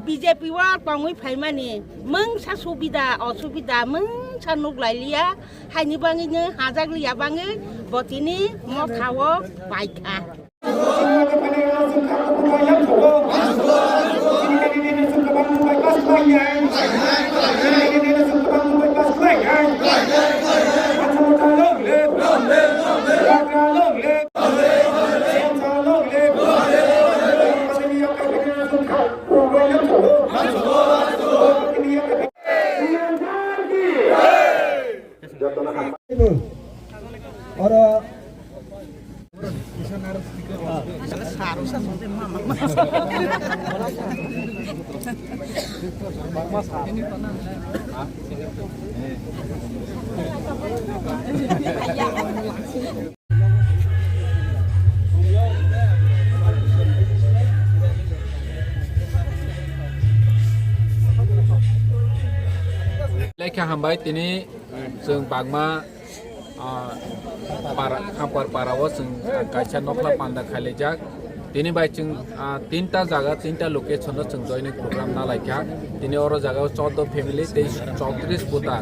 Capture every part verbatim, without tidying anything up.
B J P o tongwi phaimani mungsa subida osubida mungsa nuklailiya, haini bangwino hajakliya bangwi bo tini mothao paikha. Oro Lekha hambai tini chwng bagma, ah, para, Hampar para o chwng kaisa nokla panda khailaijak. Tini bai chwng, ah, tinta jaga, tinta location o chwng joining program nalaikha. Tini oro jaga o chordo family tei chowtris voter,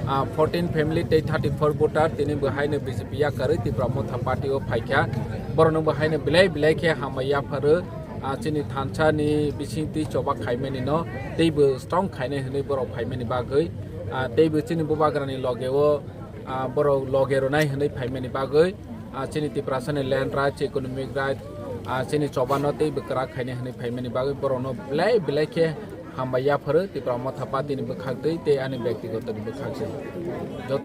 ah, fourteen family tei thirty four voter tini bo haino B J P yakarwi Tipra Motha Party o phaikha. Borokno bo haino belai belai khe hambai yapharwi, ah, chini thansa ni bising twi choba khaimani no tei bo strong khainai hwnwi borok phaimani bagwi, ah, tei bo chini bubagra ni loge o, ah, borok loge rwnai hwnwi phaimani bagwi, ah, chini Tiprasa ni land rights, economic rights, ah, chini choba no tei bo kwrak khainai hwnwi phaimani bagwi borok no belai belai khe hambai yapharo Tipra Motha Party ni bwkhak twi tei ani byaktigoto ni bwkhak twi. Jot-